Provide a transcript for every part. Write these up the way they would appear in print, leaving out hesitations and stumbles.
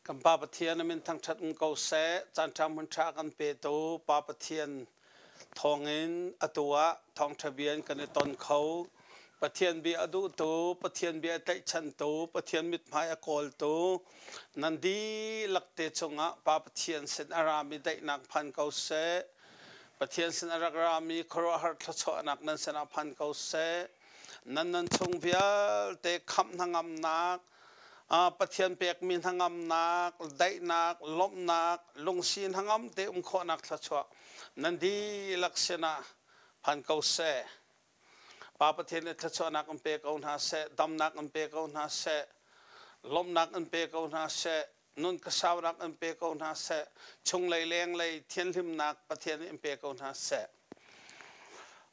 Kan Pa Pathian a min thangṭhat um ko seh. Caanṭha hmunṭha kan petu Pa Pathian thawngin atu ah thawngṭha bia in kan i ton kho. Pathian bia a duhtu, Pathian bia a tlaihchantu, Pathian mithmai a kawltu nan dihlak te cungah Pa Pathian sin a rami daihnak phan ko seh. Pathian sin a rak rami khuaruahhar thluachuahnak nan sinah phan ko seh. Nan nun chung vialte khamh hnangamnak, Pathian pekmi hnangamnak, daihnak, lawmhnak, lungsi hnangam te um khawhnak thluachuah nan dihlak sinah phan ko seh. Pa Pathian nih thluachuahnak in pe ko hna seh, damnak in pe ko hna seh, lawmhnak in pe ko hna seh, nun kasaunak in pe ko hna seh, chunglei lenglei thianhlimnak Pathian nih in pe ko hna seh.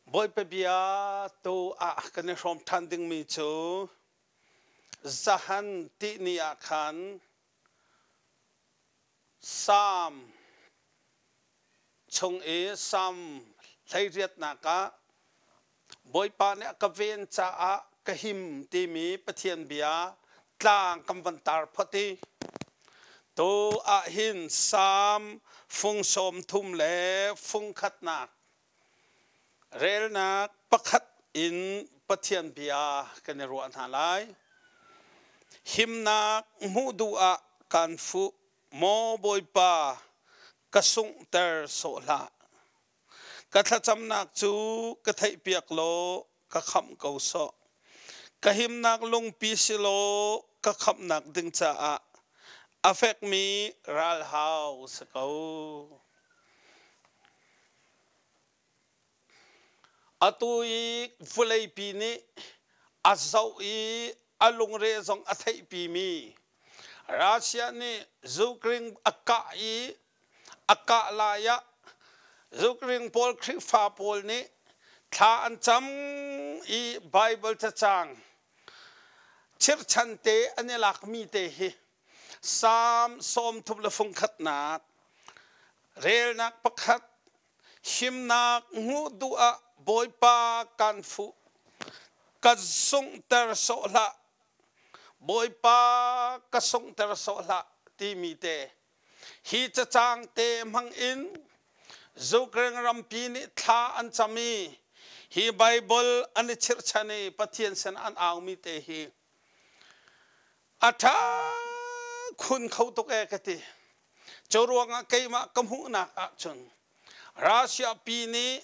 Bawipa bia tu ah kan i hrawm ṭhan dingmi cu Zahan tihni ah khan Salm chung i Salm 18nak ah Bawipa nih a ka ven caah ka him timi Pathian bia tlang kan van tar phot i tu ah hin Salm fung 30 le fung khatnak Relnak pakhat in Pathian bia kan i ruah hna lai. Himnak hmuh duh ah kaan fuh, maw Bawipa, ka sunghter sawh hlah. Ka thlacamnak cu ka theihpiak law ka khamh ko sawh. Ka himnak lungpi si law ka khamhnak ding caah a fekmi ralhau si ko. Atu i vawleipi nih a zoh i a lungre zong a theihpimi Russia nih Ukraine a kah i a kah lai ah Ukraine pawl Khrihfa pawl nih thla an cam i Bible cacang chirchan te an i lakmi te hi Salm 31 relnak pakhat himnak hmuh duh ah Bawipa kan fuh ka sunghter sawh hlah Bawipa ka sunghter sawh hlah timi te hi cacang te hmang in Ukraine rampi nih thla an cam i hi Bible an i chirhchan i Pathian sin an aumi te hi a ṭha khun kho tuk ee ka ti. Cu ruangah keimah ka hmuhnak ahcun Russia pi nih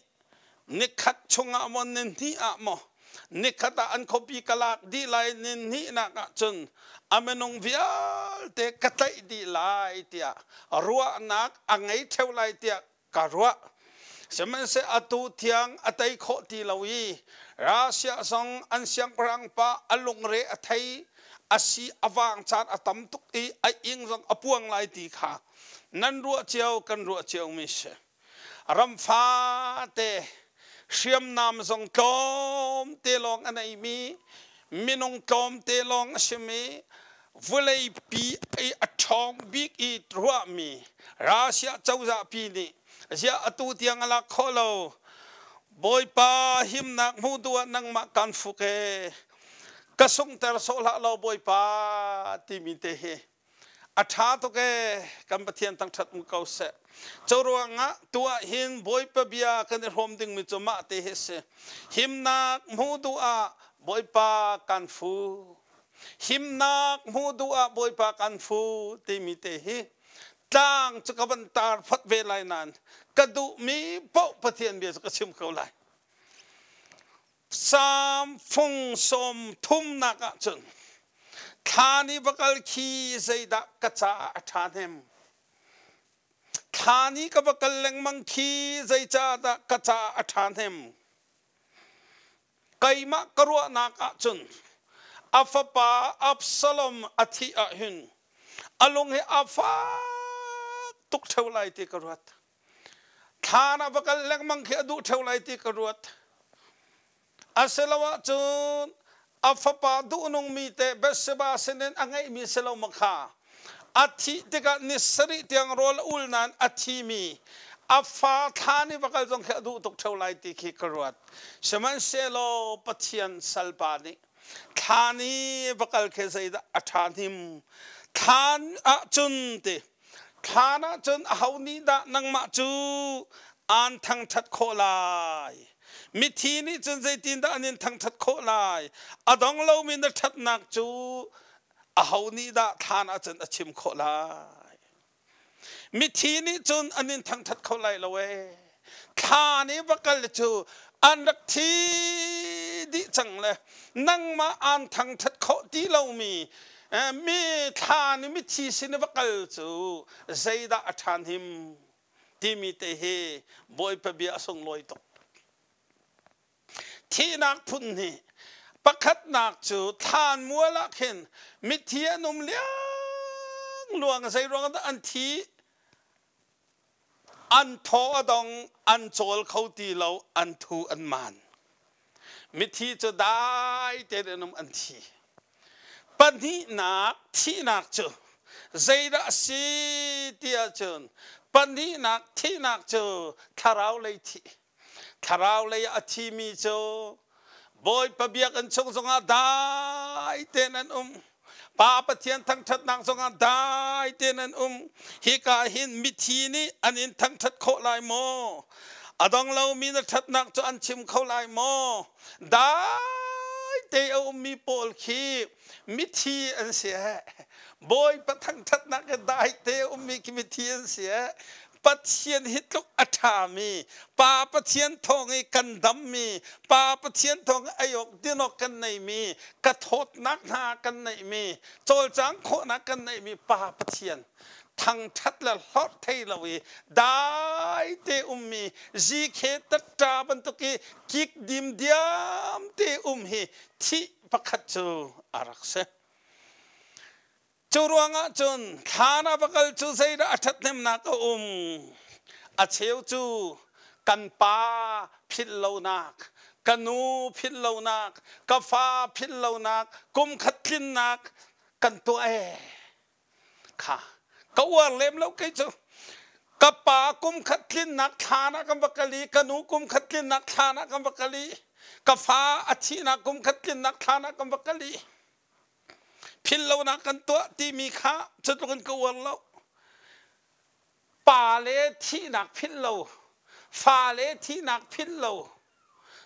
nikhat chungah maw nihnih ah maw nikhat ah an khuapi ka lak dih lai nihnihnak ahcun a minung vialte ka tlaih dih lai tiah ruahnak a ngei ṭheo lai tiah ka ruah. Sihmanhsehlaw atu tiang a tei khawh ti lo i Russia zong an siangpahrang pa a lungre a thei a si a vang caan a tam tuk i a ing zong a puang lai ti kha nan ruah cio kan ruah cio mi si. Ram fate hriamnam zong tlawmte lawng a neimi minung tlawmte lawng a simi vawleipi i a ṭhawng bik i ruahmi Russia cozah pi nih ziah atu tiang a lak khawh lo Bawipa himnak hmu duh ah nangmah kan fuk ee ka sunghter sawh hlah law Bawipa timi te hi a ṭha tuk ee kan Pathian thangṭhat um ko seh cu ruangah tu ah hin Bawipa bia kan i hrawm dingmi cu mah te hi si himnak hmu duh ah Bawipa kan fu Himnak hmuh duh ah Bawipa kan fu timi te hi tlang cu ka van tar phot ve lai nain ka duhmi paoh Pathian bia cu ka chim ko lai. Psalm fung sawm thumnak ah cun thla ni va kal khi zeidah ka caah a ṭha hnem thla ni ka va kal lengmang khi zeicahdah ka caah a ṭha hnem Keimah ka ruahnak ahcun a fapa Absalom a thih ahhin a lung hi a fak tuk ṭheo lai ti ka ruat. Thlan ah va kal lengmang khi a duh ṭheo lai ti ka ruat. Asiloah cun a fapa duhnungmi te Bathsheba sinin a ngeihmi si lo maw kha A thih tikah ni sarih tiang rawl a ul nain a thimi a fa thlan i va kal zong khi a duh tuk ṭheo lai ti khi ka ruat. Sihmanhsehlaw Pathian salpa nih thlan i va kal khi zeidah a ṭha hnim? Thlan ahcun ti thlan ahcun aho nih dah nangmah cu aan thangṭhat khawh lai? Mithi nih cun zeitindah an in thangṭhat khawh lai? A dong lomi na ṭhatnak cu aho nih dah thlan ahcun a chim khawh lai? Mithi nih cun an in thangṭhat kho lai lo ee. Thla nih va kal cu an rak thi dih cang le nangmah aan thangṭhat khawh ti lomi mi thla nih mithi sin i va kal cu zeidah a ṭhan him timi te hi Bawipa bia a sunglawi tuk. Thihnak phun hnih. Pakhatnak cu thlanmual ah khin mithi an um liangluang zei ruang dah an thi an thaw a dong an cawl kho ti lo an thu an maan mithi cu dai tein an um an thi pahnihnak thihnak cu zeidah a si ti ahcun pahnihnak thihnak cu thlarau lei thih Thlarau lei ah a thimi cu Bawipa biakinn chung zongah dai tein an um. Pa Pathian thangṭhatnak zongah dai tein an um. Hika hin mithi nih an in thangṭhat khawh lai maw? A dong lomi na ṭhatnak cu an chim kho lai maw? Dai te a ummi pawl khi mithi an si eh. Bawipa thangṭhatnak i dai te a ummi khi mithi an si eh. Pathian hi tluk a ṭhami, Pa Pathian thawng i kan dammi, Pa Pathian thawng i ei awk din awk kan neimi, ka thawtnak hna kan neihmi, cawlcang khawhnak kan neihmi Pa Pathian thangṭhat le hlorh thei lo i dai te ummi zikhe tatta bantuk i kik dimdiam te um hi thih pakhat cu a rak si. Cu ruangah cun thlan ah va kal cu zeidah a ṭhathnemnak a um? A cheu cu kan pa philh lonak, ka nu philh lonak, ka fa philh lonak, kum khat tlinnak kan tuah ee. Kha ka uar lem lo kei cu. Ka pa kum khat tlinnak thlan ah kan va kal i ka nu kum khat tlinnak thlan ah kan va kal i ka fa a thihnak kum khat tlinnak thlan ah kan va kal i philhlonak kan tuah timi kha cutluk in ka uar lo. Pa le thihnak philh lo, fa le thihnak philh lo.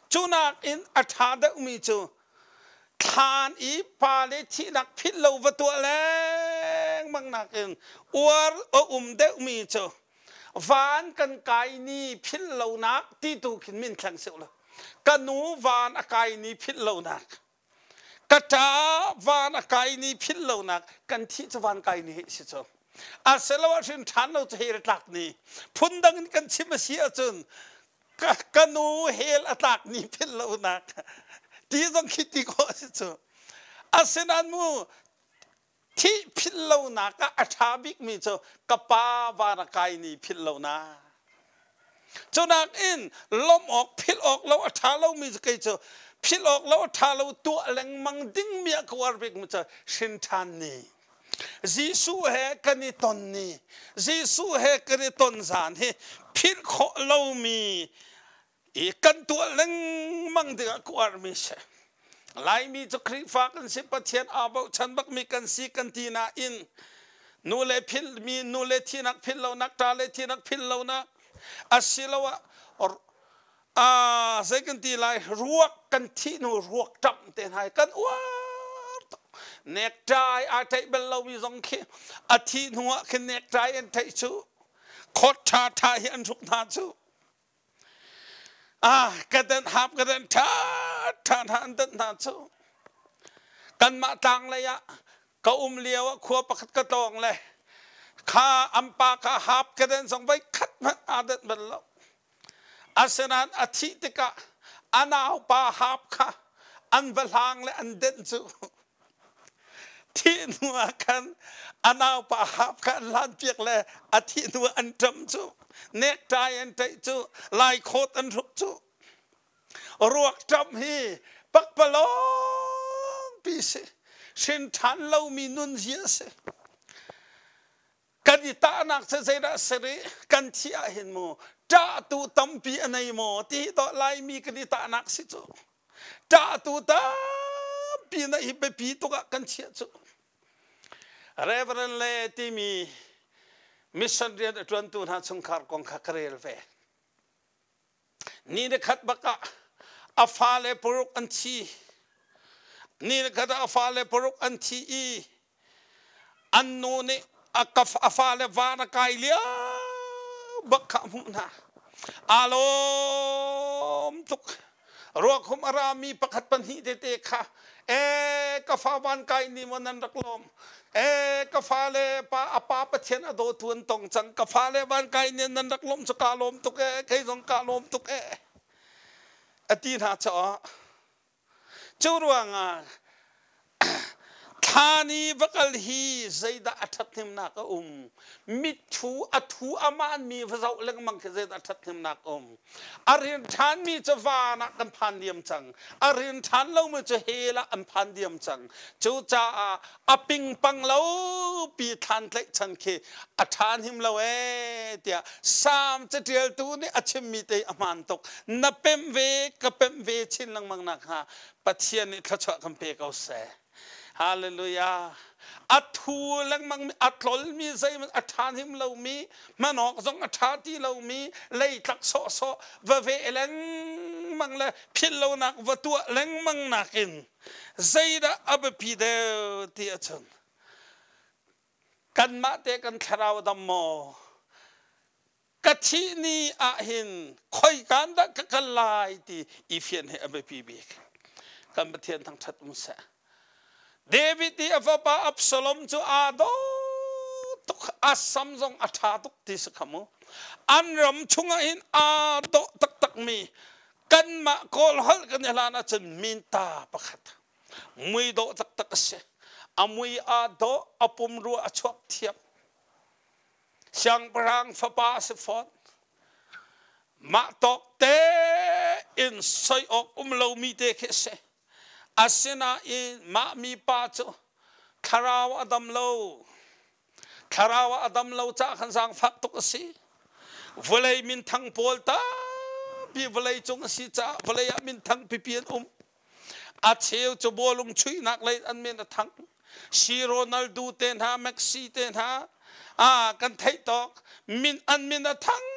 Cu nakin a ṭha deuhmi cu thlan i pa le thihnak philh lo va tuah lengmang nakin uar a um deuhmi cu van kan kai ni philh lonak ti tu khin min thleng sih law ka nu van a kai ni philh lonak Ka ṭa van a kai ni philh lonak kan thih cu van kai ni hi si cu. Asiloah hrin ṭhan lo cu hell tlak ni. Phundang in kan chim a si ahcun ka, ka nu hell a tlak ni philh lonak ti zong khi ti khawh a si cu. Asinain mu thih philh lonak ah a ṭha bikmi cu ka pa van a kai ni philh lonak. Cunak in lawmh awk philh awk lo a ṭha lomi cu kei cu philh awk lo a ṭha lo tuah lengmang dingmi ah ka uar bikmi cu hrin ṭhan ni. Jesuh he kan i ton ni, Jesuh he kan i ton zan hi philh khawh lomi i kan tuah lengmang dingah ka uarmi si. Laimi cu Khrihfa kan si, Pathian aa bochan bakmi kan si kan ti nain nu le philhmi nu le thinak philh lonak, ṭa le thinak philh lonak asiloah zei kan ti lai ruak kan thih hnu ruak ṭamh te hna kan uar tuk. Necktie aa ṭaih bal lomi zong khi a thih hnu ah khin necktie an ṭaih cu khawt ṭha ṭha hi an hruk hna cu. Ah, ka den hap ka den ṭha ṭha hna an den hna cu. Kanmah tlang lei ah ka um lio ah khua pakhat ka tlawng le kha an pa kha hap ka den zong voi khat hmanh aa denh bal lo. Asinain a thih tikah a naupa hap kha an va hlang le an denh cu. Thih hnu ah khan a naupa hap kha an hlanpiak le a thih hnu ah an ṭam cu necktie an ṭaih cu laikhawt an hruk cu ruak ṭam hi pakpalawng pi si hrin ṭhan lomi nunzia si kan i tahnak cu zeidah si rih kan thih ah hin mu ṭahtu tampi a nei maw ti hi dawh laimi kan i tahnak si cu Ṭahtu tampi na hi biapi tuk ah kan chiah cu. Reverend Le timi mission rian a ṭuantu hna chungkhar kong kha ka rel ve. Ni nikhat bak ah a fale paruk an thi. Ni nikhat ah a fale paruk an thi i an nu nih a fale van a kai lio bak kha a hmuh hna. Aa lawm tuk. Ruakhum a rami pakhat pahnih tete kha e ka fa van kai ni maw nan rak lawm e ka fa le pa a pa Pathian a dawtu an tong cang ka fa le van kai ni nan rak lawm cu ka lawm tuk e kei zong ka lawm tuk e a ti hna caah cu ruangah Thlan i va kal hi zeidah a ṭhathnemnak a um? Mithu a thu a maanmi va zoh lengmang khi zeidah a ṭhathnemnak a um? A rin ṭhanmi cu van ah kan phan diam cang. A rin ṭhan lomi cu hell ah an phan diam cang. Cucaah a pingpang lo pi thlan tlaihchan khi a ṭha hnim lo ee tiah Salm caṭialtu nih a chimmi te a hmaan tuk. Na pemh ve, ka pemh ve chin lengmang nakhnga Pathian nih thluachuah kan pe ko seh. Hallelujah. A thu lengmang mi, a tlolmi zeihmanh a ṭha him lomi, hman awk zong a ṭha ti lomi, leitlak sawhsawh va veh lengmang le philh lonak va tuah lengmang nakin zeidah a biapi deuh ti ahcun kanmah te kan thlarau dam maw? Ka thih ni ah hin khoikaan dah ka kal lai ti i fian hi a biapi bik. Kan Pathian thangṭhat um seh. David i a fapa Absalom cu aa dawh tuk, a sam zong a ṭha tuk ti si kha mu. An ram chungah hin aa dawh taktakmi kanmah Kawl holh kan i hlan ahcun minta pakhat mui dawh taktak a si. A mui aa dawh, a pumrua a chuak thiam. Siangpahrang fapa a si fawn. Mah tawk tein soi awk um lomi te khi a si. Asinain mah mipa cu thlarau a dam lo. Thlarau a dam lo caah khan zaangfak tuk a si. Vawlei minthang pawl tampi vawlei cung a si caah vawlei ah minthang pipi an um. A cheu cu bawlung chuihnak lei an min a thang. Si Ronaldo te hna, Messi te hna, ah kan theih tawk min an min a thang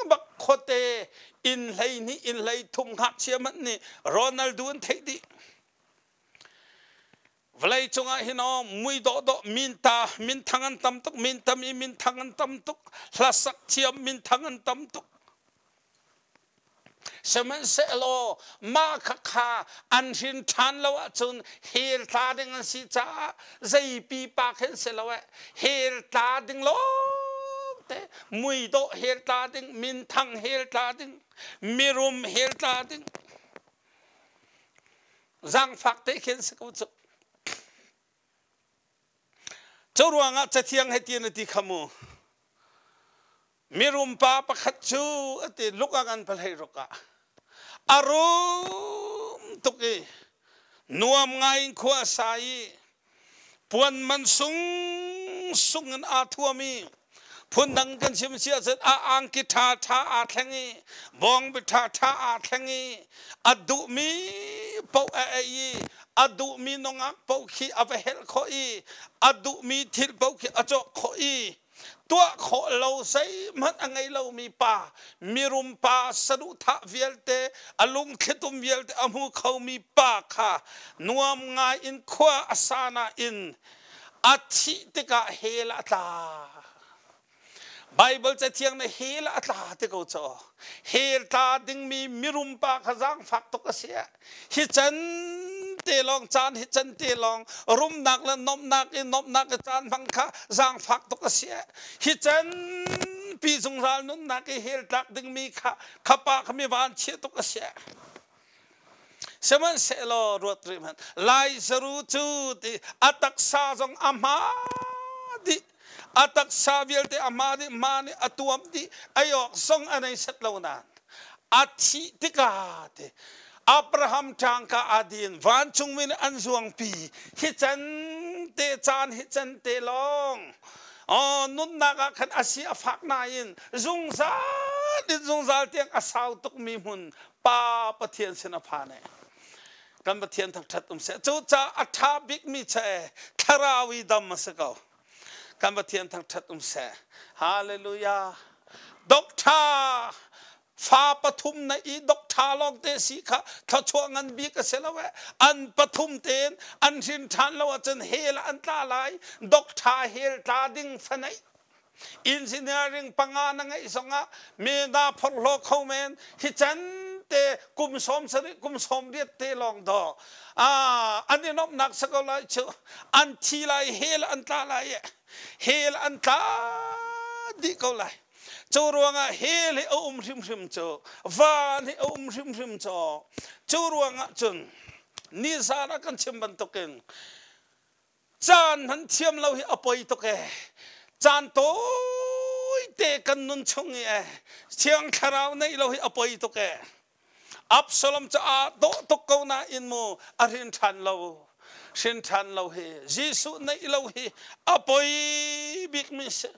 bak khuate inn hlei hnih inn hlei thum ngakchia hmanh nih Ronaldo an theih dih. Vawlei cungah hin aw mui dawhdawh min ta min thang an tam tuk min tam i min thang an tam tuk hlasak thiam min thang an tam tuk Sihmanhsehlaw mah khakha an hrin ṭhan lo ahcun hell tla ding an si caah zei pipa khin si lo eh hell tla ding lawngte muidawh hell tla ding minthang hell tla ding mirum hell tla ding zaangfak te khin si ko cu. Cu ruangah Cathiang he ti na ti kha mu. Mirum pa pakhat cu a ti luk a ngan phalhei ruk ah a rum tuk i nuam ngai in khua a sa i puan man sung sung in aa thuam i phundang kan chim si ahcun a angki ṭha ṭha aa thleng i bawngbi ṭha ṭha aa thleng i a duhmi paoh a ei i a duhmi nungak paoh khi a va helh khawh i a duhmi thil paoh khi a cawk khawh i tuah khawh lo zeihmanh a ngei lomi pa mirum pa saduhthah vialte a lungthlitum vialte a hmu khomi pa kha nuam ngai in khua a sa nain a thih tikah hell ah a tla. Baibal Cathiang nih hell ah a tla ti ko caw. Hell tla dingmi mirum pa kha zaangfak tuk a si. Hi can te lawng caan hi can te lawng rumnak le nomnak i nomnak i caan hmang kha zaangfak tuk a si. Hi can pi zungzal nunnak i hell tlak dingmi kha khapa kha mi van chia tuk a si. Sihmanhsehlaw ruat rih hmanh Laizaru cu ti a taksa zong a hma dih a taksa vialte a hma dih hma nih a tuam dih ei awk zong a nei set lo nain a thih tikah ti Abraham ṭangka aa din vancungmi nih an zuangpi hi can te caan hi can te lawng oh nunnak ah khan a si a fak nain zungzal in zungzal tiang a sau tukmi hmun Pa Pathian sin a phan e kan Pathian thangṭhat um seh. Cucaah a ṭha bikmi che thlarau i dam a si ko. Kan Pathian thangṭhat um seh. Hallelujah. Doctor fa pathum na i doctor lawng te si kha thluachuah ngan bik a si lo eh. An pathum tein an hrin ṭhan lo ahcun hell an tla lai. Doctor hell tla ding fa neih. Engineering panga na ngeih zongah mi na phorhlaw kho men. Hi can te kum 70 kum 80 te lawng daw an i nuamhnak si ko lai cu. An thi lai, hell an tla lai e. Hell an tla dih ko lai. Cu ruangah hell hi a um hrimhrim cu, van hi a um hrimhrim cu. Cu ruangah cun nizan ah kan chim bantukin caan hman thiam lo hi a poi tuk e. Caan tawite kan nun chung i e Thiang Thlarau neih lo hi a poi tuk e. Absalom cu aa dawh tuk ko nain mu a hrin ṭhan lo. Hrin ṭhan lo hi Jesuh neih lo hi a poi bikmi si.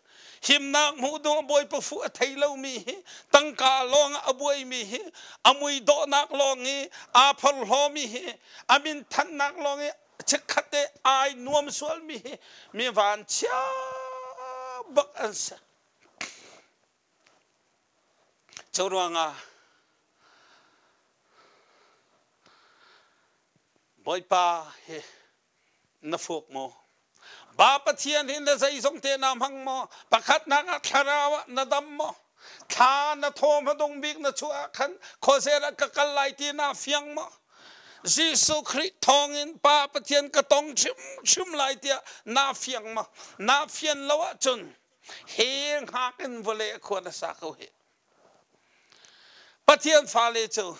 Himnak hmuh ding Bawipa fuh a thei lomi hi, tangka lawng ah a buaimi hi, a mui dawhnak lawng i aa phorhlawmi hi, a min thannak lawng i chikkhat te ai nuam sualmi hi mi vanchia bak an si. Cu ruangah Bawipa hi na fuk maw? Ba Pathian hi na zeizong te na hmang maw? Pakhatnak ah thlarau ah na dam maw? Thla na thaw hmadung bik na chuah ah khan khuazel ah ka kal lai ti naa fiang maw? Jesuh Khrih thawngin Pa Pathian ka tong hrimhrim lai tiah naa fiang maw? Naa fian lo ahcun he hngak in vawlei a khua na sa ko hi. Pathian fale cu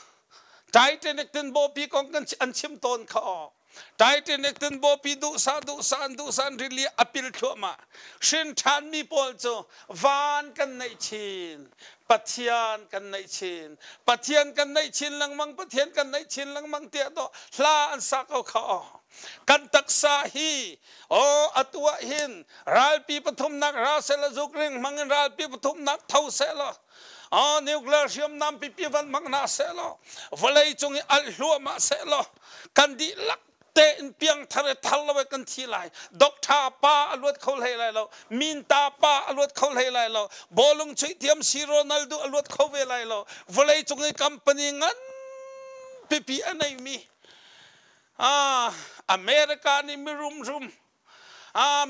Titanic tin bawpi kong kan an chim tawn kha aw. Titanic tin bawpi duhsah duhsah an duhsah an rili a pil thluahmah. Hrin ṭhanmi pawl cu van kan neih chin, Pathian kan neih chin, Pathian kan neih chin lengmang, Pathian kan neih chin lengmang tiah dawh hla an sa ko kha aw. Kan taksa hi aw atu ah hin ralpi pathumnak ra sehla zuk ring hmang in ralpi pathumnak tho sehla nuclear hriamnam pipi van hmang hna sehla vawlei cung i alh hluahmah sehla kan dihlak tein piangthar i thar lo kan thi lai. Doctor pa a luat kho hlei lai lo, minta pa a luat kho hlei lai lo, bawlung chuih thiam si Ronaldo a luat kho ve lai lo. Vawlei cung i company ngan pipi a neimi America nih mirum rum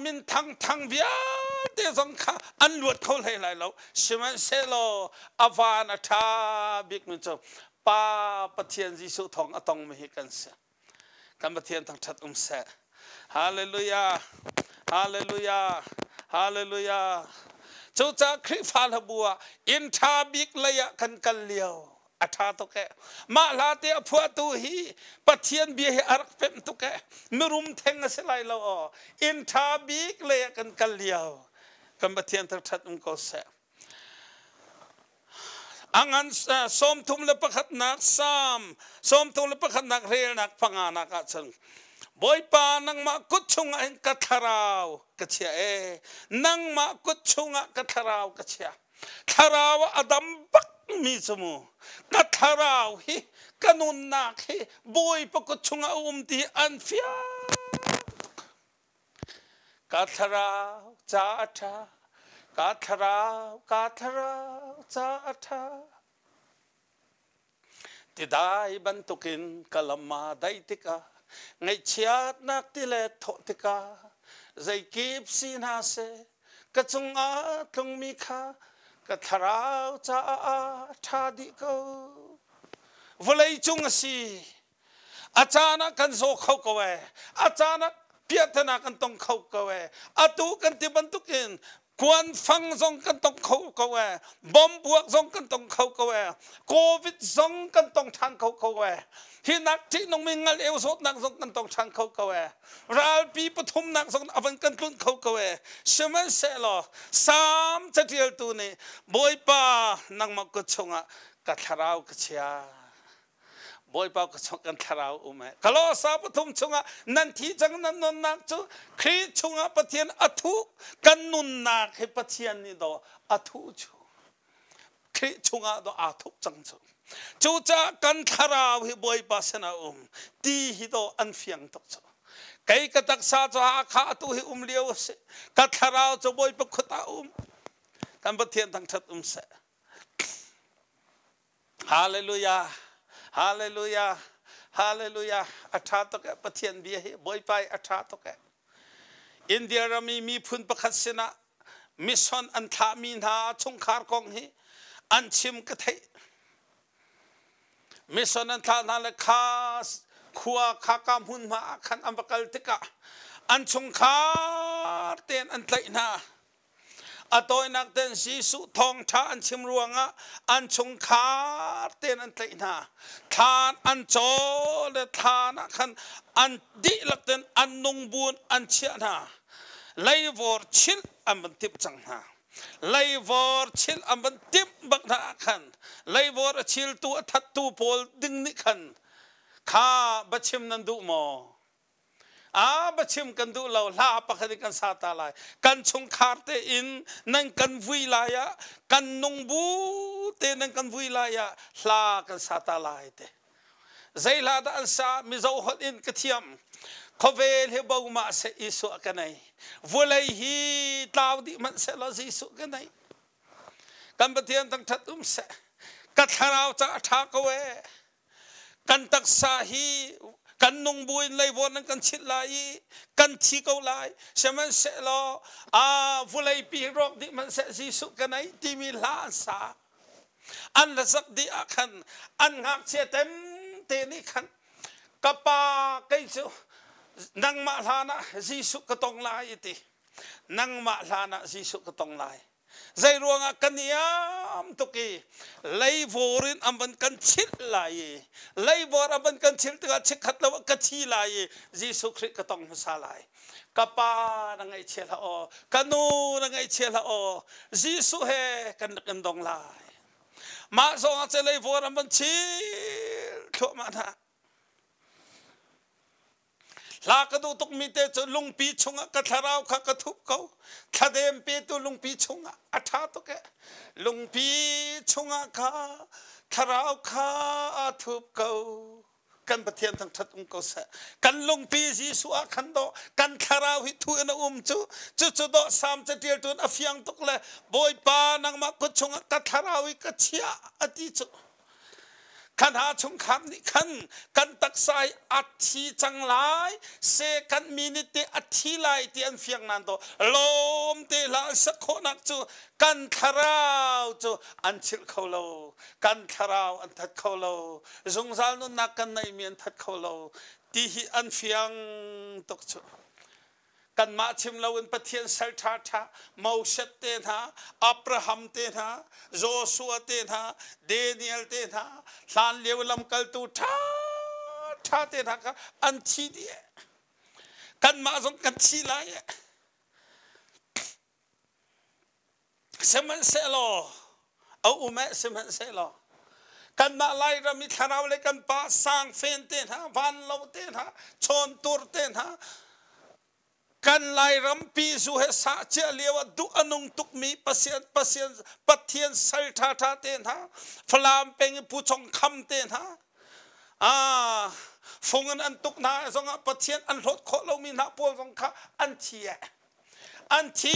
min thang thang vialte zong kha an luat kho hlei lai lo. Sihmanhsehlaw a van a ṭha bikmi cu Pa Pathian Jesuh thawng a tongmi hi kan si. Kan Pathian thangṭhat um seh. Hallelujah, hallelujah, hallelujah. Cucaah Khrihfa hlabu ah inn ṭha bik lei ah kan kal lio a ṭha tuk e. Mah hla te a phuahtu hi Pathian bia hi a rak pemh tuk e. Mirum theng a si lai lo aw. Inn ṭha bik lei ah kan kal lio. Kan Pathian thangṭhat um ko seh. A ngan 31nak Salm 31nak relnak panganak ah cun Bawipa, nangmah kut chungah hin ka thlarau ka chia e. Nangmah kut chungah ka thlarau ka chia. Thlarau ah a dam bak mi cu mu. Ka thlarau hi ka nunnak hi Bawipa kut chungah a um ti an fiang. Ka thlarau ca a ṭha, ka thlarau, ka thlarau ca a ṭha. Tidai bantukin ka lam aa daih tikah, ngaihchiatnak tilet thawh tikah, zeikip si hna seh, ka cungah tlungmi kha ka thlarau caah a ṭha dih ko. Vawlei cung a si, a caan ah kan zaw kho ko ee, a caan ah piahtana kan tong kho ko ee. Atu kan ti bantukin kuanfang zong kan tong kho ko ee, bom buak zong kan tong kho ko ee, COVID zong kan tong ṭhan kho ko ee. Hi nak ṭihnungmi ngal eu zawtnak zong kan tong ṭhan kho ko ee. Ralpi pathumnak zong a van kan tlunh kho ko ee. Sihmanhsehlaw Salm caṭialtu nih Bawipa nangmah kut chungah ka thlarau ka chia. Bawipa ka chung kan thlarau um e. Kalosa pathum chungah nan thi cang nan nunnak cu Khrih chungah Pathian a thuh kan nunnak hi Pathian nih daw a thuh cu Khrih chungah daw aa thup cang cu. Cucaah kan thlarau hi Bawipa sinah um ti hi daw an fiang tuk cu. Kei ka taksa cu Hakha atu hi um lio a si. Ka thlarau cu Bawipa khut ah um. Kan Pathian thangṭhat um seh. Hallelujah. Hallelujah. Hallelujah. A ṭha tuk eh Pathian bia hi Bawipa hi a ṭha tuk eh. India ram i miphun pakhat sinah mission an thlahmi hna chungkhar kong hi an chim ka theih. Mission an thlah hna le kha khua kha ka hmunhma ah khan an va kal tikah an chungkhar tein an tlaih hna. A tawinak tein Jesuh thawngṭha an chim ruangah an chungkhar tein an tlaih hna. Thlan an caw le thlan ah khan an dihlak tein an nung buin an chiah hna. Leivawr chilh an van timh cang hna. Leivawr chilh an van timh bak hna ah khan leivawr a chiltu a thattu pawl ding nih khan kha biachim nan duh maw? A biachim kan duh lo hla pakhat in kan sa ta lai. Kan chungkhar te in nan kan vui lai ah kan nung bu te nan kan vui lai ah hla kan sa ta lai te. Zei hla dah an sa Mizo holh in ka thiam. Khawvel hi bo mah seh Jesuh ka nei. Vulei hi tlau dih hmanh seh law Jesuh ka nei. Kan Pathian thangṭhat um seh. Ka thlarau ca a ṭha ko ee. Kan taksa hi kan nung buin leivawr nan kan chilh lai i kan thi ko lai. Sihmanhsehlaw aa vulei pi rawk dih hmanhseh Jesuh ka nei timi hla an sa. An la zak dih ah khan an ngakchia tem te nih khan ka pa kei cu nangmah hlan ah Jesuh ka tong lai ti. Nangmah hlan ah Jesuh ka tong lai. Zei ruangah kan iam tuk i leivawr in an van kan chilh lai i leivawr an van kan chilh tikah chikkhat lo ah ka thi lai i Jesuh Khrih ka tong hmasa lai. Ka pa na ngaihchia hlah aw, ka nu na ngaihchia hlah aw, Jesuh he kan rak in dong lai. Mah zong ah leivawr an van chilh thluahmah hna. Hla ka duh tukmi te cu lungpi chungah ka thlarau kha ka thup ko. Thladem petu lungpi chungah a ṭha tuk e. Lungpi chungah kha thlarau kha a thup ko. Kan Pathian thangṭhat um ko seh. Kan lungpi Jesuh ah khan dawh kan thlarau hi thu in a um cu. Cucu dawh Salm caṭialtu in a fiang tuk le Bawipa nangmah kut chungah ka thlarau hi ka chiah a ti cu. Khan ha chungkhar nih khan kan taksa hi a thi cang lai se kan minute te a thi lai ti an fiang nan to lawm te hla sak khawhnak cu kan thlarau cu an chilh kho lo kan thlarau an that kho lo zungzal nunnak kan neihmi an that kho lo ti hi an fiang tuk cu Kanmah chim loin Pathian sal ṭhaṭha Moses te hna, Abraham te hna, Joshua te hna, Daniel te hna, hlanlio lamkaltu ṭhaṭha te hna kha an thi dih. Kanmah zong kan thi lai. Sihmanhsehlaw a um eh sihmanhsehlaw kanmah Lairam i thlarau le kan pa sangfen te hna vanlo te hna chawntur te hna kan Lairam pi zu he sah cia lio ah duh a nung tukmi Pathian Pathian Pathian sal ṭha ṭha te hna Falam peng i Pu Chong Kham te hna ah fung in an tuk hna zongah Pathian an hlawt khawh lomi hna pawl zong kha an thi eh An thi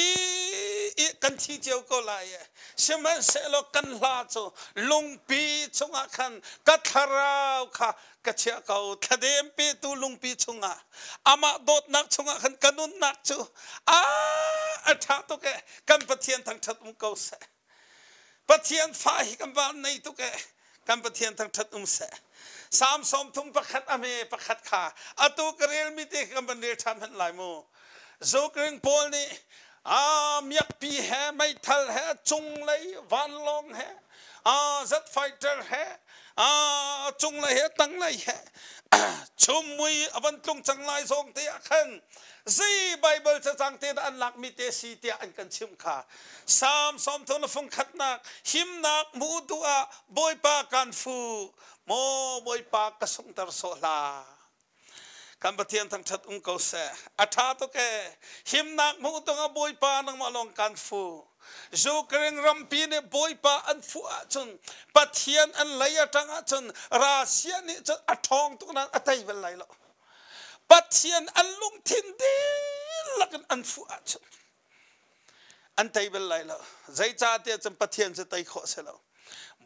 i kan thi cio ko lai e. Sihmanhsehlaw kan hla cu lungpi chungah khan ka thlarau kha ka chiah ko. Thladem petu lungpi chungah amah dawtnak chungah khan ka nunnak cu a a ṭha tuk e. Kan Pathian thangṭhat um ko seh. Pathian fa hi kan van nei tuk e. Kan Pathian thangṭhat um seh. Salm 31 a hme pakhat kha atu ka relmi te kan van rel ṭhan hmanh lai mu. Zukring pawl nih a miakpi he meithal he cunglei vanlawng he a jet fighter he a cunglei he tanglei he chum mui a van tlung cang lai zong te ah khan zei Bible cacang te dah an lakmi te si tiah an kan chimh kha Salm 30 le fung khatnak himnak hmuh duh ah Bawipa kan fu maw Bawipa ka sunghter sawh hlah Kan Pathian thangṭhat um ko seh. A ṭha tuk ee. Himnak hmuh tung ah Bawipa nangmah lawng kan fu. Ukraine rampi nih Bawipa an fuh ahcun Pathian an lei a ṭang ahcun Russia nih cun a ṭhawng tuk nain a tei bal lai lo. Pathian an lungthin dihlak in an fuh ahcun an tei bal lai lo. Zeicahtiah cun Pathian cu tei khawh a si lo.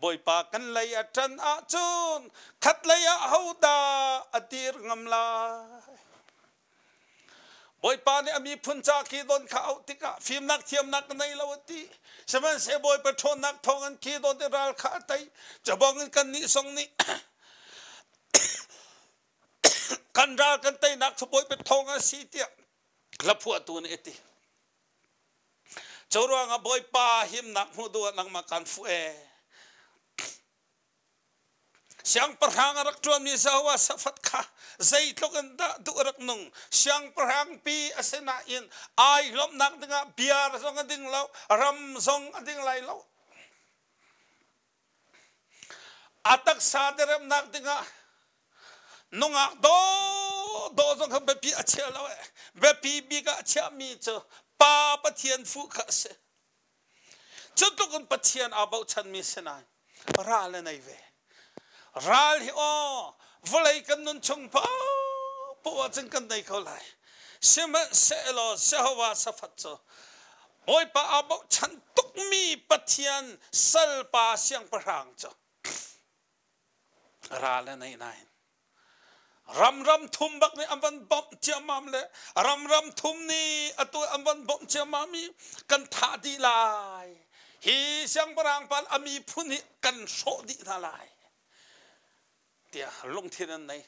Bawipa kan lei a ṭan ahcun khatlei ah hodah a dir ngam lai? Bawipa nih a miphun ca khi don kha auh tikah fimnak thiamnak ka nei lo a ti. Sihmanhsehlaw Bawipa ṭhawnnak thawngin khi don i ral kha a tei. Cabang in kannih zong nih kan ral kan teinak cu Bawipa thawng a si tiah hlaphuahtu nih a ti. Cu ruangah Bawipa himnak hmuh duh ah nangmah kaan fuh ee. Siangpahrang a rak ṭuanmi Jehoshaphat kha zeitluk in dah duh a rak nung. Siangpahrang pi a si nain ai lawmhnak dingah bia zong a ding lo, ram zong a ding lai lo. A taksa deremnak dingah nungak dawdawh zong kha biapi a chia lo ee. Biapi bik ah a chiahmi cu Pa Pathian fuh kha a si. Cu tluk in Pathian aa bochanmi si nain ral a nei ve. Ral hi aw vawlei kan nun chung paohpaoh ahcun kan nei ko lai. Sihmanhsehlaw Jehovah safat cu Bawipa aa bochan tukmi Pathian salpa siangpahrang cu ral a nei nain Ram ram thum bak nih an van bawmh ciammam le ram ram thum nih atu an van bawmh ciammam i kan thah dih lai. Hi siangpahrang pa a miphun hi kan hrawh dih hna lai tiah lungthin an nei.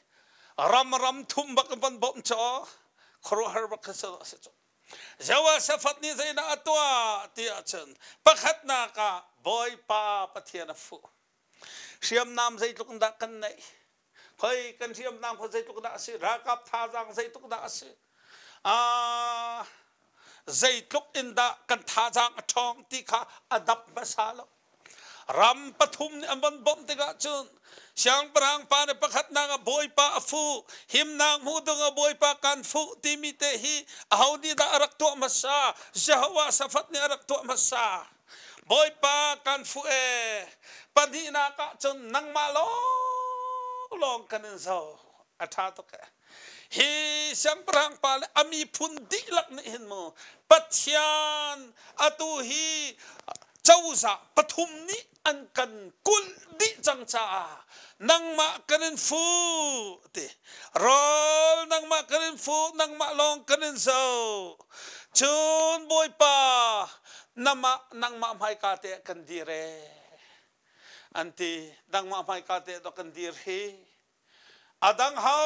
Ram ram thum bak an van bawmh cu khuaruahhar bak kha si cu. Jehoshaphat nih zeidah a tuah ti ahcun pakhatnak ah Bawipa Pathian a fuh. Hriamnam zeitluk in dah kan neih? Khoi kan hriamnam kha zeitluk dah a si? Ralkap thazaang zeitluk dah a si? Zeitluk in dah kan thazaang a ṭhawng ti kha a dap hmasa lo. Ram pathum nih an van bawmh tikah cun siangpahrang pa nih pakhatnak ah Bawipa a fuh, himnak hmuh ding ah Bawipa kan fuh timi te hi aho nih dah a rak tuah hmasa? Jehovah Safat nih a rak tuah hmasa. Bawipa kan fuh ee. Pahnihnak ah cun nangmah lawnglawng kan in zo. A ṭha tuk ee. Hi siangpahrang pa le a miphun dihlak nih hin mu Pathian atu hi cozah pathum nih an kan kulh dih cang caah nangmah kan in fuh ti rawl nangmah kan in fuh nangmah lawng kan in zo cun Bawipa namah nangmah hmaika te ah kan dir ee an ti. Nangmah hmaika te ah kan dir hi a dang ho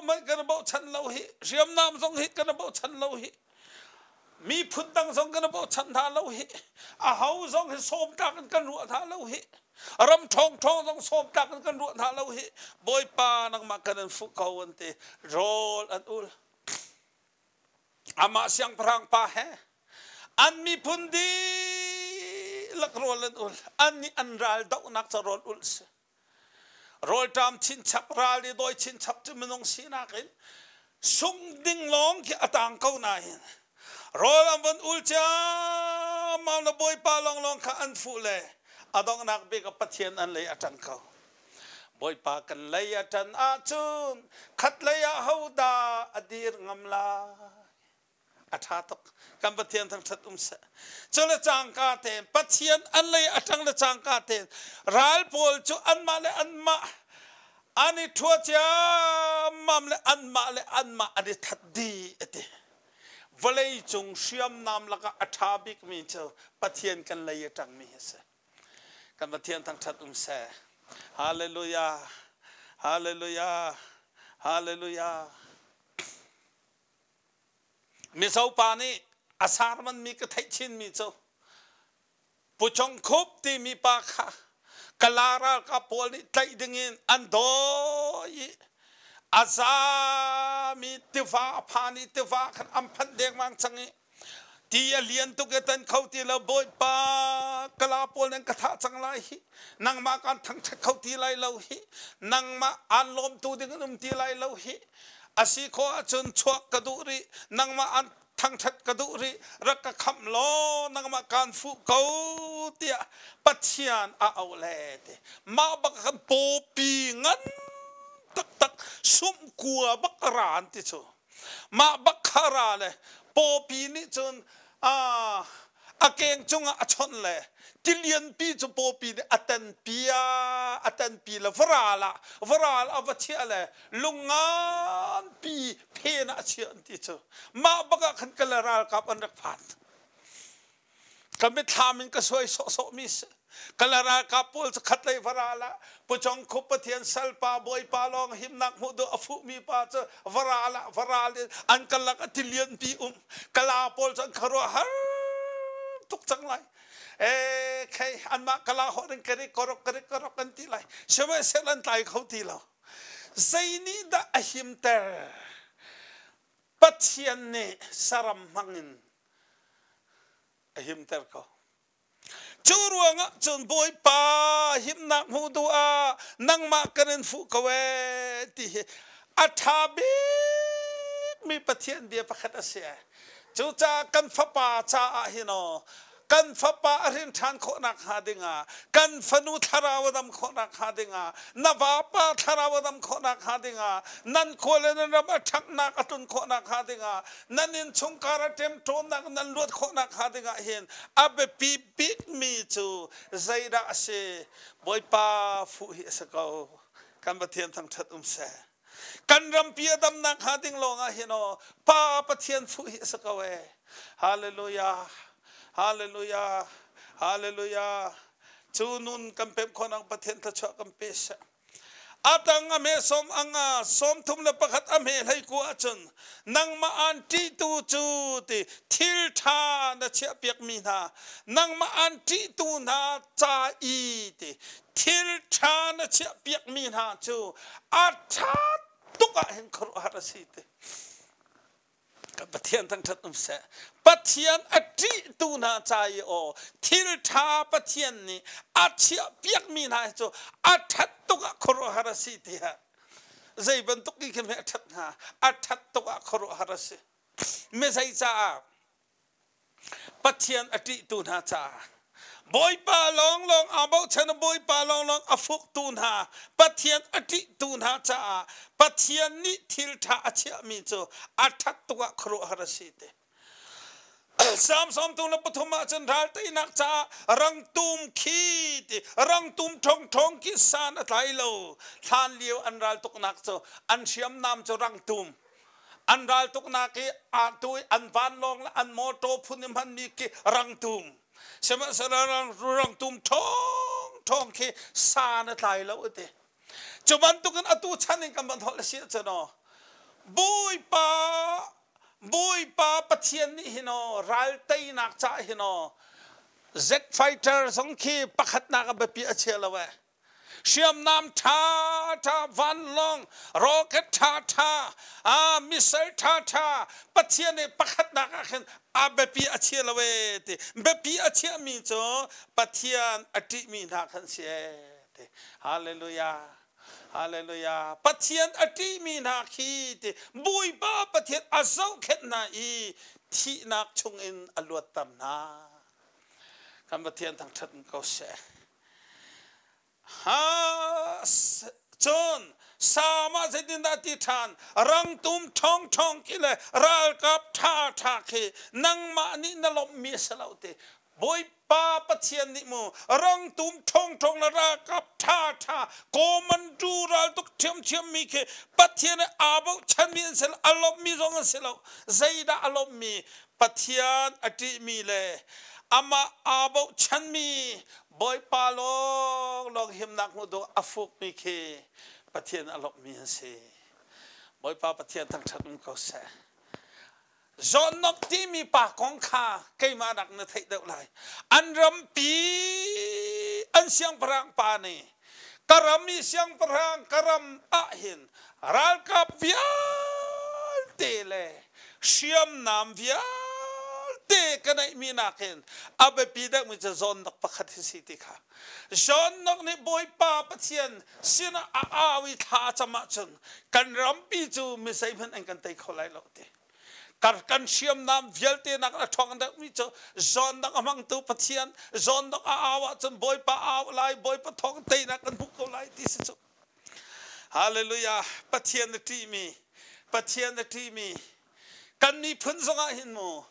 hmanh kan i bochan lo hi, hriamnam zong hi kan i bochan lo hi, miphun dang zong kan i bochan hna lo hi, a ho zong hi sawm tlak in kan ruah hna lo hi, ram ṭhawng ṭhawng zong sawm tlak in kan ruah hna lo hi. Bawipa nangmah kan in fuh ko an ti. Rawl an ul. Amah siangpahrang pa he an miphun dihlak rawl an ul. Annih an ral dohnak ca rawl ulh si. Rawlṭam chinchap, ral i dawi chinchap cu minung sinak in sung ding lawng khi a tang ko nain rawl an von ul ciammam le Bawipa lawnglawng kha an fuh le a donghnak bik ah Pathian an lei a ṭang ko. Bawipa kan lei a ṭan ahcun khatlei ah hodah a dir ngam lai? A ṭha tuk. Kan Pathian thangṭhat um seh. Cu le cangka tein Pathian an lei a ṭang le cangka tein ral pawl cu anmah le anmah an i ṭhua ciammam le anmah le anmah an i that dih a ti. Vawlei cung hriamnam lakah a ṭha bikmi cu Pathian kan lei a ṭangmi hi a si. Kan Pathian thangṭhat um seh. Hallelujah. Hallelujah. Hallelujah. Mizo pa nih a sarmanmi ka theih chinmi cu Pu Chong Khup timi pa kha Kala ralkap pawl nih tlaih dingin an dawi i a zami tiva a phan i tiva khan an phanh dengmang cang i Ti a lian tuk i tan kho ti lo. Bawipa, kala pawl nan ka thah cang lai hi. Nangmah kaan thangṭhat kho ti lai lo hi. Nangmah aan lawmtu ding an um ti lai lo hi. A si khawh ahcun chuak ka duh rih. Nangmah aan thangṭhat ka duh rih. Rak ka khamh law nangmah kaan fuh ko tiah Pathian a auh le ti. Mah bak khan pawpi ngan taktak. Sumh kua bak a ra an ti cu. Mah bak kha ra le pawpi nih cun a keng cungah a chawnh le tilianpi cu pawpi nih a tenpi a tenpi le varal ah varal a va chiah le lung nganpi phen ah a chiah an ti cu. Mah bak ah khan kala ralkap an rak phan. Ka mitthlam in ka suai sawhsawhmi si. Kala ralkap pawl cu khatlei varal ah Puchong khup Pathian salpa Bawipa lawng himnak hmuh duh a fuhmi pa cu varal ah varal in an karlak a tilianpi um. Kala pawl cu an khuaruah har tuk cang lai. Ee khei anmah kala holh in karik korok karik korok an ti lai. Sihmanhsehlaw an tlai kho ti lo. Zei nih dah a himter? Pathian nih saram hmang in a himter ko. Cu ruangah cun Bawipa himnak hmuh duh ah nangmah kan in fuh ko ee ti hi a ṭha bikmi Pathian bia pakhat a si. Cucaah kan fapa caah hin aw kan fapa a hrin ṭhan khawhnak hnga dingah, kan fanu thlarau a dam khawhnak hnga dingah, na vapa thlarau a dam khawhnak hnga dingah, nan khua le nan ram a ṭhanghnak a tlun khawhnak hnga dingah, nan innchungkhar a ṭemṭawnnak nan luat khawhnak hnga dingah hin a biapi bikmi cu zeidah a si? Bawipa fuh hi a si ko. Kan Pathian thangṭhat um seh. Kan rampi a damnak hnga ding lawngah hin aw Pa Pathian fuh hi a si ko ee. Hallelujah. Hallelujah. Hallelujah. Cu nun kan pemh khawhnak Pathian thluachuah kan pe seh. Atang a hme sawm anga 31 a hme hlei ku ahcun nangmah aan ṭihtu cu ti thil ṭha na chiahpiakmi hna nangmah aan ṭihtu hna ca i ti thil ṭha na chiahpiakmi hna cu a ṭha tuk ah hin khuaruahhar a si ti. Pathian thangṭhat um seh. Pathian a ṭihtu hna ca i aw thil ṭha Pathian nih a chiahpiakmi hna hi cu a ṭhat tuk ah khuaruahhar a si tiah zei bantuk i khi hme a ṭhat hnga? A ṭhat tuk ah khuaruahhar a si. Mi zei caah? Pathian a ṭihtu hna caah Bawipa lawnglawng aa bochan i Bawipa lawnglawng a fuktu hna Pathian a ṭihtu hna caah Pathian nih thil ṭha a chiahmi cu a ṭhat tuk ah khuaruahhar a si ti. Salm 73 ah cun ral teinak caah rangtum khi ti rangtum ṭhongṭhong khi san a tlai lo. Hlan lio an ral tuknak cu an hriamnam cu rangtum An raltuknak i atu i an vanlawng le an mawṭaw phun i hmanmi khi rangtum. Sihmanhsehlaw rangtum ṭhawngṭhawng khi san a tlai lo a ti. Cu bantukin atu chan in kan van holh a si ahcun aw Bawipa Bawipa Pathian nih hin aw ral teinak caah hin aw jet fighter zong khi pakhatnak a biapi a chia lo ee. Hriamnam ṭhaṭha, vanlawng, rocket ṭhaṭha, missile ṭhaṭha Pathian nih pakhatnak ah khin a biapi a chia lo ee ti. Biapi a chiahmi cu Pathian a ṭihmi hna khan si ee ti. Hallelujah. Hallelujah. Pathian a ṭihmi hna khi ti Bawipa Pathian a zohkhenh hna i thihnak chungin a luatter hna. Kan Pathian thangṭhat ko seh. Cun Salm ah zeitindah a ti ṭhan? Rangtum ṭhawngṭhawng khi le ralkap ṭhaṭha khi nangmah nih na lawmhmi a si lo ti. Bawipa Pathian nih mu rangtum ṭhawngṭhawng le ralkap ṭhaṭha kawmandu raltuk ṭhiamṭhiammi khi Pathian nih aa bochanmi an si lo, a lawmhmi zong an si lo. Zeidah a lawmhmi? Pathian a ṭihmi le amah aa bochanmi Bawipa lawnglawng himnak hmuh dawh a fukmi khi Pathian a lawmhmi an si. Bawipa Pathian thangṭhat um ko seh. Zawnnak timi pa kong kha keimah nak na theih deuh lai. An rampi an siangpahrang pa nih ka ram i siangpahrang ka ram ah hin ralkap vialte le hriamnam vialte ka neihmi nakin a biapi deuhmi cu zawnnak pakhat hi si ti kha zawnnak nih Bawipa Pathian sinah a au i thla a cam ahcun kan rampi cu mi zeihmanh an kan tei kho lai lo ti kan hriamnam vialte nak a ṭhawng deuhmi cu zawnnak a hmangtu Pathian zawnnak a au ahcun Bawipa au lai Bawipa thawng teinak kan hmuh ko lai ti si cu. Hallelujah. Pathian na ṭihmi, Pathian na ṭihmi. Kan miphun zongah hin mu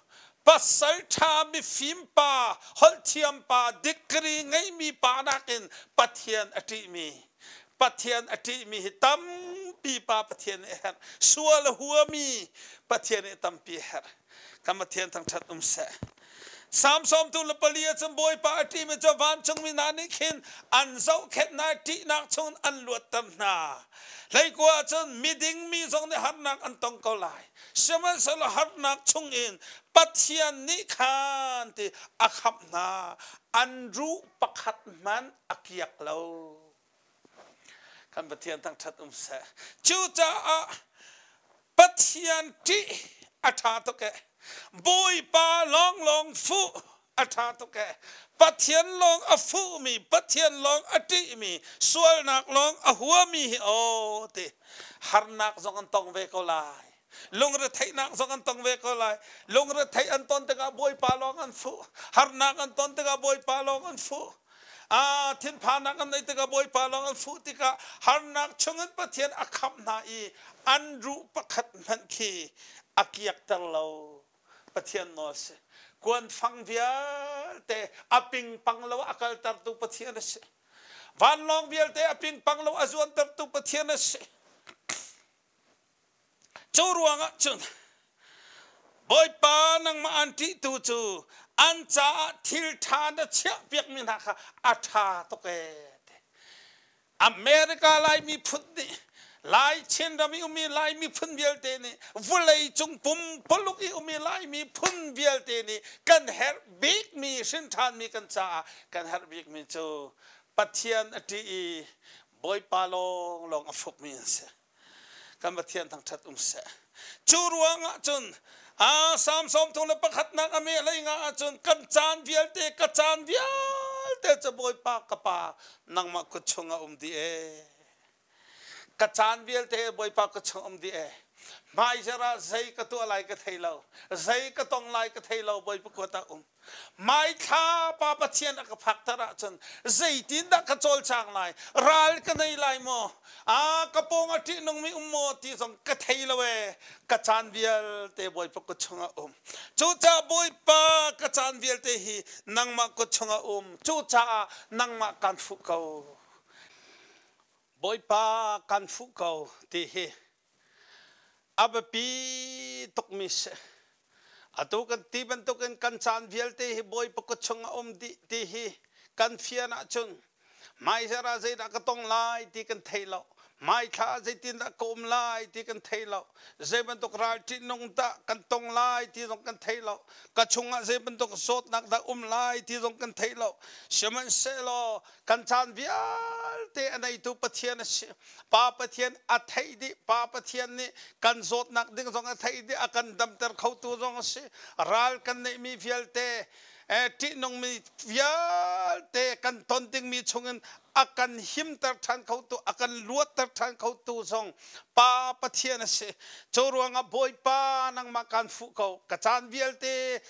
pasal ṭha mifim pa, holh thiam pa, degree ngeimi pa nakin Pathian a ṭihmi, Pathian a ṭihmi hi tampi pa Pathian nih a herh. Sual a huami Pathian nih tampi a herh. Kan Pathian thangṭhat um seh. Psalm 34 ah cun Bawipa a ṭihmi cu vancungmi hna nih khin an zohkhenh hna i ṭihnak chungin an luatter hna. Hleikua ah cun miding mi zong nih harnak an tong ko lai. Sihmanhsehlaw harnak chungin Pathian nih khan ti a khamh hna. An ruh pakhat hmanh a kiak lo. Kan Pathian thangṭhat um seh. Cucaah Pathian ṭih a ṭha tuk ee. Bawipa lawnglawng fuh a ṭha tuk ee. Pathian lawng a fuhmi, Pathian lawng a ṭihmi, sualnak lawng a huami hi aw ti harnak zong an tong ve ko lai. Lungretheihnak zong an tong ve ko lai. Lungretheih an ton tikah Bawipa lawng an fuh. Harnak an ton tikah Bawipa lawng an fuh. Ah, thinphannak an neih tikah Bawipa lawng an fuh tikah harnak chungin Pathian a khamh hna i an ruh pakhat hmanh khi a kiakter lo. Pathian nawl si. Kuanfang vialte a pingpang lo a kaltertu Pathian a si. Vanlawng vialte a pingpang lo a zuantertu Pathian a si. Cu ruangah cun Bawipa nangmah an ṭihtu cu an caah thil ṭha na chiahpiakmi hna kha a ṭha tuk ee. America Lai miphun nih Lai Chinram i ummi Lai miphun vialte nih vawlei cung pumpuluk i ummi Lai miphun vialte nih kan herh bikmi hrinṭhanmi kan caah kan herh bikmi cu Pathian a ṭih i Bawipa lawnglawng a fukmi an si. Kan Pathian thangṭhat um seh. Cu ruangah cun a Salm 31nak a me lei nga ahcun kan caan vialte ka caan vialte cu Bawipa ka pa nangmah kut chungah um dih ee. Ka caan vialte Bawipa kut chung um dih ee. Hmaizarh ah zei ka tuah lai ka thei lo. Zei ka tong lai ka thei lo Bawipa kut ah um. Maithla pa Pathian a ka phakter ahcun zeitindah ka cawlcang lai? Ral ka nei lai maw? A ka pawng a ṭihnungmi um maw ti zong ka thei lo ee. Ka caan vialte Bawipa kut chungah um. Cucaah Bawipa ka caan vialte hi nangmah kut chungah um. Cucaah nangmah kaan fuh ko. Bawipa kaan fuh ko ti hi a biapi tukmi si. Atu kan ti bantukin kan caan vialte hi Bawipa kut chung a um dih ti hi kan fian ahcun hmaizarh ah zeidah ka tong lai ti kan thei lo. Hmaithla ah zeitindah ka um lai ti kan thei lo. Zei bantuk ral ṭihnung dah kan tong lai ti zong kan thei lo. Ka chungah zei bantuk zawtnak dah um lai ti zong kan thei lo. Sihmanhsehlaw kan caan vialte a neitu Pathian a si. Pa Pathian a theih dih. Pa Pathian nih kan zawtnak ding zong a theih dih. A kan damter khotu zong a si. Ral kan neihmi vialte, ṭihnungmi vialte kan ton dingmi chungin a kan himter ṭhan khotu, a kan luatter ṭhan khotu zong Pa Pathian a si. Cu ruangah Bawipa nangmah kaan fuh ko. Ka caan vialte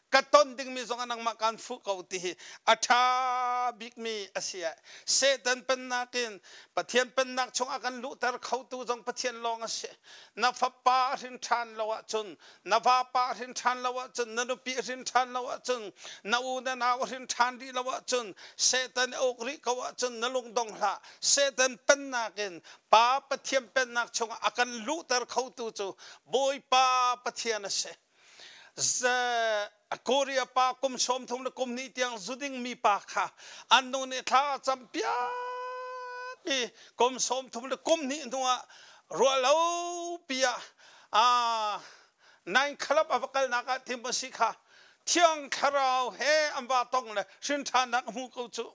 ka ton dingmi zong ah nangmah kaan fuh ko ti hi a ṭha bikmi a si. Satan pennak in Pathian pennak chungah kan luhter khotu zong Pathian lawng a si. Na fapa a hrin ṭhan lo ahcun, na vapa a hrin ṭhan lo ahcun, na nupi a hrin ṭhan lo ahcun, na u na nau a hrin ṭhan rih lo ahcun, Satan a uk rih ko ahcun na lung dong hlah. Satan pennak in Pa Pathian pennak chungah a kan luhter khotu cu Bawipa Pathian a si. Korea pa kum 32 tiang zuding mi pa kha an nu nih thla a cam piak i kum 32 hnuah ruahlo pi ah nine club a va kalnak ah Timothy kha Thiang Thlarau he an va tong le hrin ṭhannak a hmu ko cu.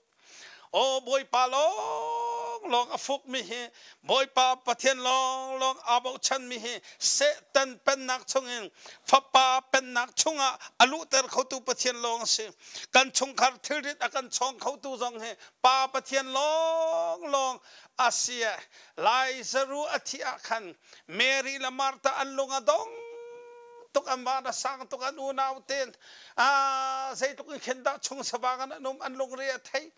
Aw Bawipa lawnglawng a fukmi hi Bawipa Pathian lawnglawng aa bochanmi hi Satan pennak chungin Fapa pennak chungah a luhter khotu Pathian lawng a si. Kan chungkhar thilrit a kan chawng khotu zong hi Pa Pathian lawnglawng a si. Laizaru a thih ah khan Mary le Martha an lung a dong tuk an van a sang tuk an unau ten zeitluk in khin dah chung savang an um an lungre a thei.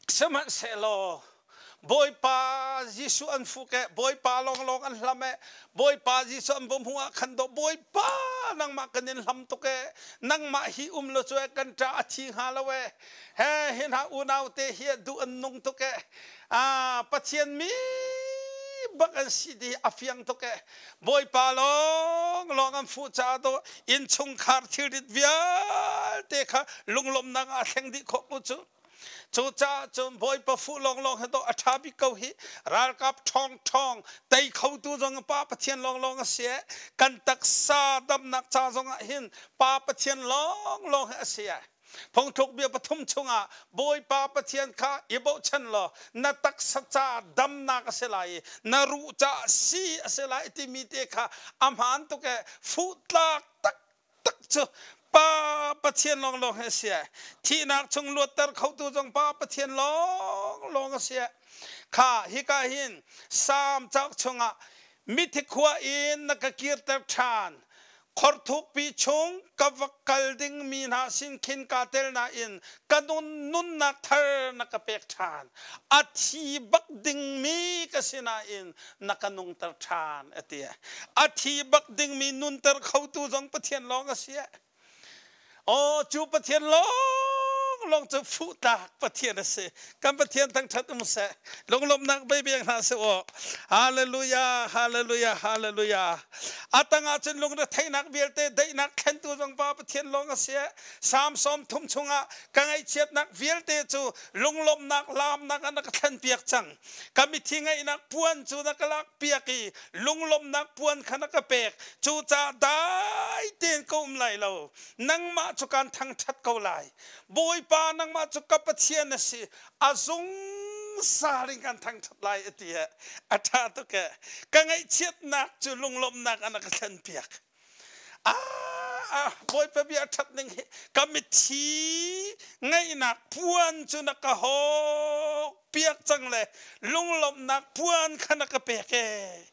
Sihmanhsehlaw. Bawipa Jesuh an fuk e, Bawipa lawnglawng an hlam e, Bawipa Jesuh an va hmuh ah khan do Bawipa nangmah kan in hlam tuk e, nangmah hi um lo cu e kan ṭa a thi hnga lo e. He hi hna unau te hi duh an nung tuk e. Ah Pathian mi bak an si ti a fiang tuk e. Bawipa lawng lawng an fuh caah do innchungkhar thilrit vialte kha lunglawmhnak ah a thleng dih khawh ko cu. Cucaah cun Bawipa fuh lawnglawng hi dawh a ṭha bik ko hi. Ralkap ṭhawng ṭhawng tei khotu zong Pa Pathian lawnglawng a si ee. Kan taksa damnak ca zongah hin Pa Pathian lawnglawng hi a si ee. Phungthluk bia pathum chungah Bawipa Pathian kha i bochan law na taksa ca damnak a si lai i na ruh ca si a si lai timi te kha a hmaan tuk ee. Fuh tlak tak tak cu Pa Pathian lawnglawng hi a si. Thihnak chung luatter khotu zong Pa Pathian lawnglawng a si. Kha hika hin Salm cauk chungah mithi khua in na ka kirter ṭhan. Khor thukpi chung ka va kal dingmi hna sin khin kaa tel nain ka nun nunnak thar na ka pek ṭhan. A thi bak dingmi ka si nain na ka nungter ṭhan a ti. A thi bak dingmi nunter khotu zong Pathian lawng a si. Aw cu Pathian lawng lawng cu fuh tlak Pathian a si. Kan Pathian thangṭhat um seh. Lunglawmhnak bei biak hna seh aw. Hallelujah, hallelujah, hallelujah. A tangah cun lungretheihnak vialte daihnak thlentu zong Pa Pathian lawng a si. Salm 30 chungah ka ngaihchiatnak vialte cu lunglawmhnak laamnak ah na ka thlenpiak cang. Ka mithi ngaihnak puan cu na ka lakpiak i lunglawmhnak puan kha na ka pek. Cucaah dai tein ka um lai lo. Nangmah cu kaan thangṭhat ko lai. Bawipa nangmah cu ka Pathian na si. A zungzal in kan thangṭhat lai a ti. A ṭha tuk ee. Ka ngaihchiatnak cu lunglawmhnak ah na ka thlenpiak. Ah, Bawipa bia ṭhat ning hi ka mitthi ngaihnak puan cu na ka hawk piak cang le lunglawmhnak puan kha na ka pek ee.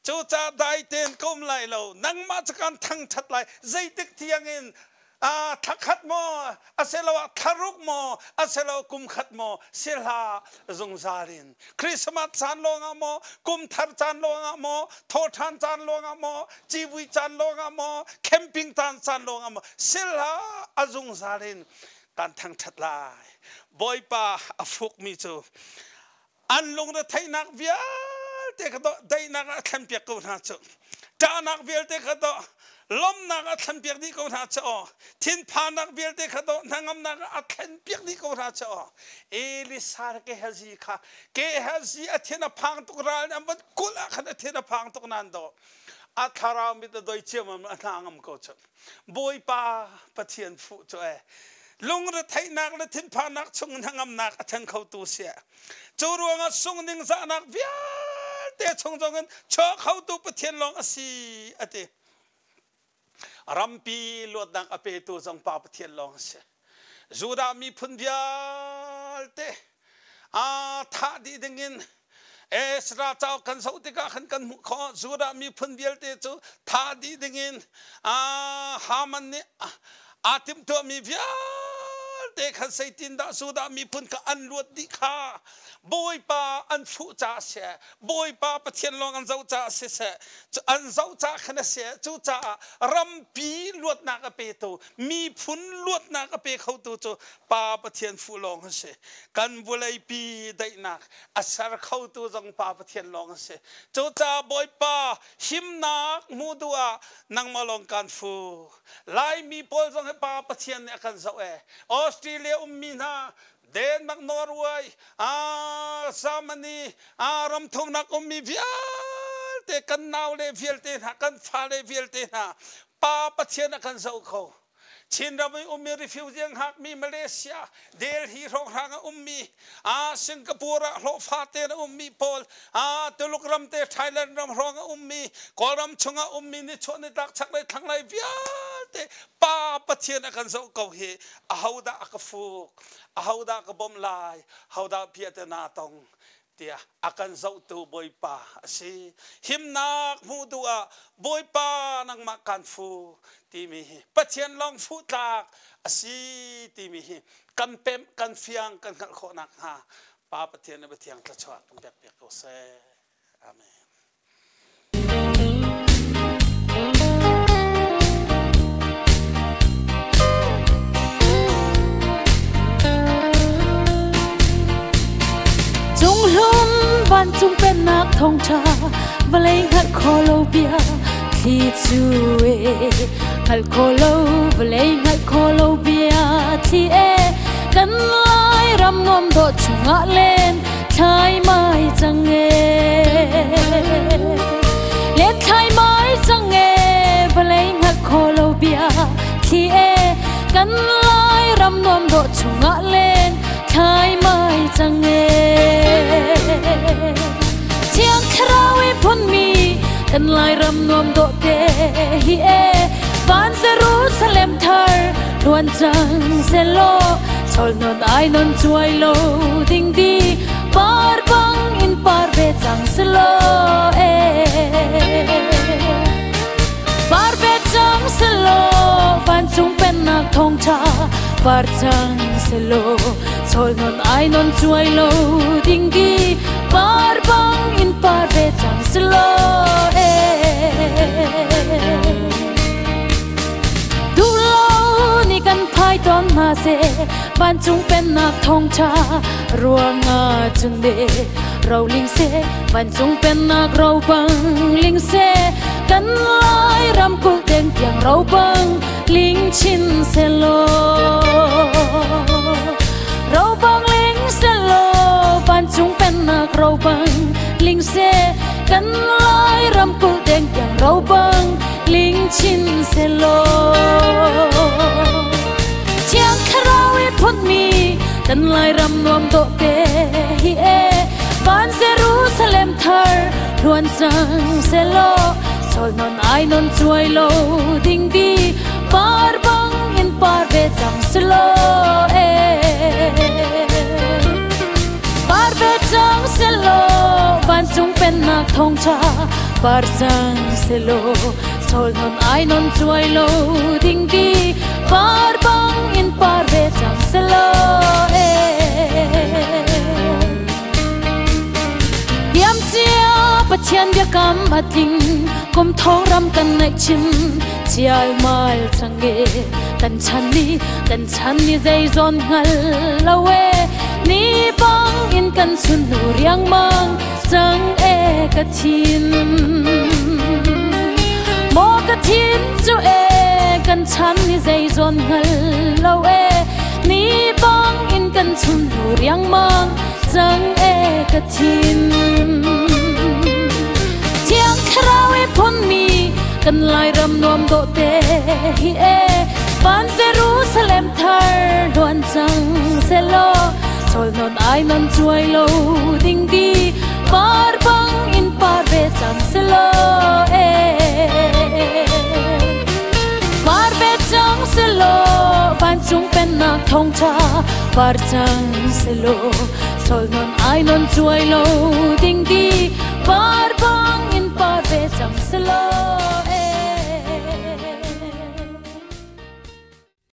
Cucaah dai tein ka um lai lo. Nangmah cu kaan thangṭhat lai. Zeitik tiangin thla khat maw asiloah thla ruk maw asiloah kum khat maw si hlah zungzal in Christmas caan lawngah maw kum thar caan lawngah maw thawhṭhan caan lawngah maw civui caan lawngah maw camping caan caan lawngah maw si hlah a zungzal in kan thangṭhat lai Bawipa a fukmi cu an lungretheihnak vialte kha dawh daihnak ah a thlenpiak ko hna cu ṭahnak vialte kha dawh lawmhnak ah a thlenpiak dih ko hna cu aw thinphannak vialte kha dawh hnangamnak ah a thlenpiak dih ko hna cu aw Elisa le Gehazi kha Gehazi a thin a phang tuk ral nih an van kulh ah khan a thin a phang tuk nan dawh a thlarau mit a doi ciammam a hna ngam ko cu Bawipa Pathian fuh cu e lungretheihnak le thinphannak chung hnangamnak a then khotu si cu ruangah sungning zahnak vialte chung zongin chuah khotu Pathian lawng a si a ti rampi luatnak a petu zong Pa Pathian lawng a si Judah miphun vialte aa thah dih dingin Ezra cauk kan zoh tikah khan kan hmuh khawh Judah miphun vialte cu thah dih dingin Haman nih aa timhtuahmi vialte khan zeitindah Judah miphun kha an luat dih kha Bawipa an fuh caah si Bawipa Pathian lawng an zoh caah siseh an zoh caah khan a si cucaah rampi luatnak a petu miphun luatnak a pe khotu cu Pa Pathian fuh lawng a si kan vawleipi daihnak a ser khotu zong Pa Pathian lawng a si cucaah Bawipa himnak hmuh duh ah nangmah lawng kan fu Laimi pawl zong hi Pa Pathian nih a kan zoh e Australia ummi hna Denmark, Norway, Germany, ramthumnak ummi vialte kan naule vialte hna, kan fale vialte hna, Pa Pathian a kan zoh kho. Chinram i ummi refugee an hngakmi Malaysia, Delhi hrawnghrang a ummi, Singapore ah hlawhfa te a ummi pawl, Tuluk ram te Thailand ram hrawng a ummi, Kawlram chungah ummi nichuah nitlak chaklei thlanglei vialte Pa Pathian a kan zoh ko hi ahodah a ka fuk ahodah ka bawmh lai hodah bia te na tong tiah a kan zohtu Bawipa a si himnak hmuh duh ah Bawipa nangmah kan fu timi hi Pathian lawng fuh tlak a si timi hi kan pemh kan fiang kan hngalh khawh nakhnga. Pa Pathian nih Pathian thluachuah kan pek piak ko seh. Amen. Cunghlum vancung pennak thawngṭha vawlei hngalh kho lo bia thli cu e hngalh kho lo vawlei hngalh kho lo bia thli e kan lai ram nuam dawh chungah len thlai mai cang e len thlai mai cang e vawlei hngalh kho lo bia thli e kan lai ram nuam dawh chungah len thlai mai cang e Thiang Thlarau i phunmi kan Lairam nuam dawh te hi e van Jerusalem thar luan cang selaw chol non ai non chuai lo ding di par bang in par ve cang selaw e par ve cang selaw vancung pennak thawngṭha par cang selaw chol non ai non chuai lo ding di par bang in par ve cang selaw e duh lo ni kan phai ton hna se vancung pennak thawngṭha ruangah cun de roling se vancung pennak ro bang ling se kan lai ram kul deng tiang ro bang ling chin se lo ro bang ling se lo vancung pennak ro bang ling se kan lai ram kul deng tiang ro bang ling chin se lo Thiang Thlarau i phunmi kan Lairam nuam dawh te hi e van Jerusalem thar luan cang selaw chol non ai non chuai lo ding di par bang in par ve cang selaw e par ve cang selaw vancung pennak thawngṭha par cang selaw chol non ai non chuai lo ding di par bang in par ve cang selaw e Diam cia Pathian biakam a tling kum thong ram kan ngaih chin chial mal cang e kan chan ni kan chan ni zeizawn hngal lo e ni bang in kan chun nu riangmang cang e ka thin maw ka thin cu e kan chan ni zeizawn hngal lo e ni bang in kan chun nu riangmang cang e ka thin Thiang Thlarau i phunmi kan Lairam nuam dawh te hi e van Jerusalem thar luan cang selaw chol non ai non chuai lo ding di par bang in par ve cang selaw e par ve cang selaw vancung pennak thawngṭha par cang selaw chol non ai non chuai lo ding di par bang in